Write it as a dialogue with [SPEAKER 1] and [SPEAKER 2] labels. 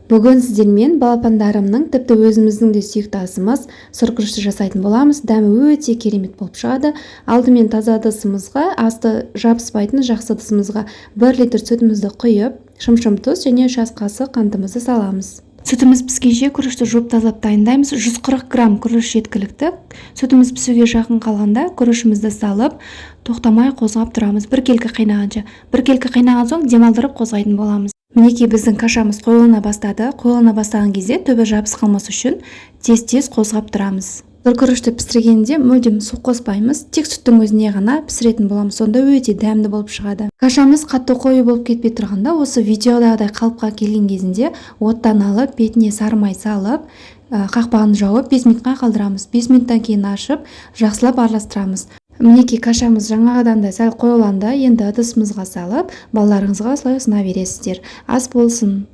[SPEAKER 1] Бүгін сіздермен балапандарымның, тіпті өзіміздің де сүйікті асымыз сұр күрішті жасайтын боламыз. Дәмі өте керемет болып шығады. Алдымен таза ыдысымызға, асты жабыспайтын жақсы ыдысымызға 1 литр сүтімізді құйып, шымшым тұз және 3 ас қасық қантымызды саламыз. Сүтіміз піскенше күрішті жуып, тазалап дайындаймыз. 140 грамм күріш жеткілікті. Сүтіміз пісуге жақын қалғанда күрішімізді салып, тоқтамай қозғап тұрамыз біркелкі қайнағанша. Біркелкі қайнаған соң демалдырып қозғайтын боламыз. Мінекей, біздің кашамыз қоюлана бастады. Қоюлана бастаған кезде түбі жабысып қалмас үшін тез-тез қозғап тұрамыз. Сұр күрішті пісіргенде мүлдем су қоспаймыз, тек сүттің өзіне ғана пісіретін боламыз. Сонда өте дәмді болып шығады. Кашамыз қатты қою болып кетпей тұрғанда, осы видеодағыдай қалыпқа келген кезінде оттан алып, бетіне сары май салып, қақпағын жауып, 5 минутқа қалдырамыз. 5 минуттан кейін ашып, жақсылап араластырамыз. Мінекей, кашамыз жаңағыдан да сәл қоюланды. Енді ыдысымызға салып, балаларыңызға осылай ұсына бересіздер. Ас болсын!